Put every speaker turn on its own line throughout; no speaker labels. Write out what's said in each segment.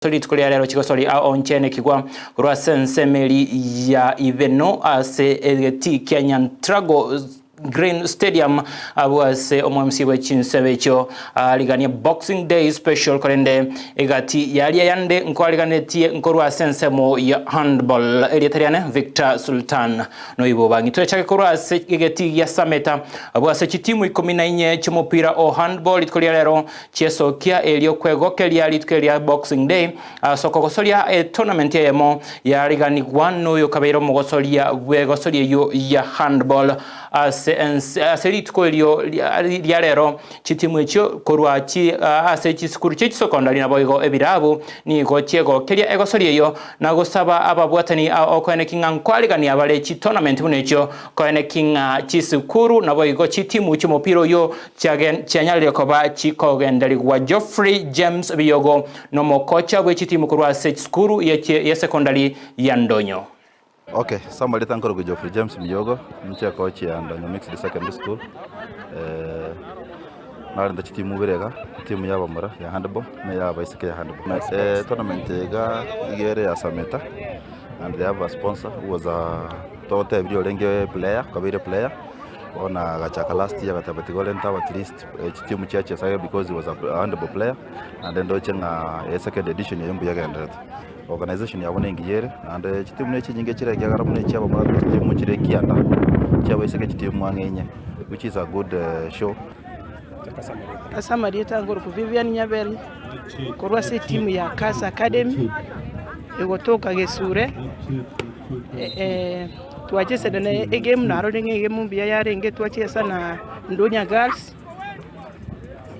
Rituko ria rero chigosori ao nchienekigwa korwa ase ensemo eri ya Ibeno ase egetii kia Nyantrago Green Stadium abwo ase omo-MC bwe chinsebe echio ariganie Boxing Day Special korende egati yaria yande nkoariganetie nkorwa ase ensemo ya handball. Erieta riane Victor Sultan Noibo bang'itwe echake korwa ase egetii gia Sameta abwo ase chitimu ikomi na inye chi'omopira o handball rituko ria rero Chiesokia erio kwegokeria rituko eria Boxing Day ase okogosoria etournament eyemo yariganigwa noyo kabeire omogosoria bw'egosoria eyio ya handball ase ense ase rituko erio ria rero. Chitimu echio korwa chi ase chisukuru chie chisokondari naboigo ebirabu nigo chiegokeria egosoria eyio na gosaba ababwatani ao okoeneki ng'a nkwarigania bare chitournament buna echio koeneki ng'a chisukuru naboigo chitimu chi'omopira oyio Chianyarire koba chikogenderigwa. Geoffrey James Biyogo nomokocha bwe chitimu korwa ase chisukuru ye secondary ya Ndonyo.
Okay, Samuel Tankorogo Geoffrey James Miyogo, ninche coach ya Ndonyo Mixed Secondary School. Eh, narenta chitimu ibere iga, etimu ya abamura ya handball na eya abaiseke ya handball. Eh, tournament iga iga ere ya Sameta and they have a sponsor who was a togotebirie orenge player, okabeire player. Bono agachaka last year agateba tiga orente aba at least chitimu chia chesage because he was a handball player naende ndoche ng'a esecond edition eye mbuya egendererete. Organisation yabo nengiya ere naende chitimu ne chinyinge chire ekiagera buna echia abamura chitimu chire ekianda, chia abaiseke chitimu ang'e inye which is a good show.
Ase amarieta ange korokwa Vivian Nyaberi, korwa ase etimu ya Kasa Academy, egotoka Gesure. Twachesire na egame narorire ng'a egame mbuya yarenge twachesa na Ndunya Girls,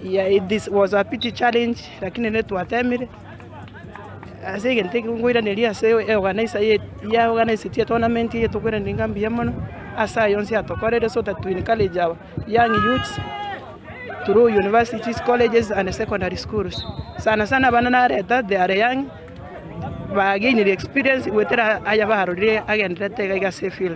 yeah this was a pity challenge lakini rende twatemire, ase egento eke nkoiraneria ase eorganizer ye ya organisetie etournament eye tokoiraneria ng'a mbuya mono, ase ayio onsi atokorere so that to encourage our young youths through universities, colleges and secondary schools. Sana sana abana nareta they are young. Bagainire experience goetera aya barorire agenderete iga iga ase efield.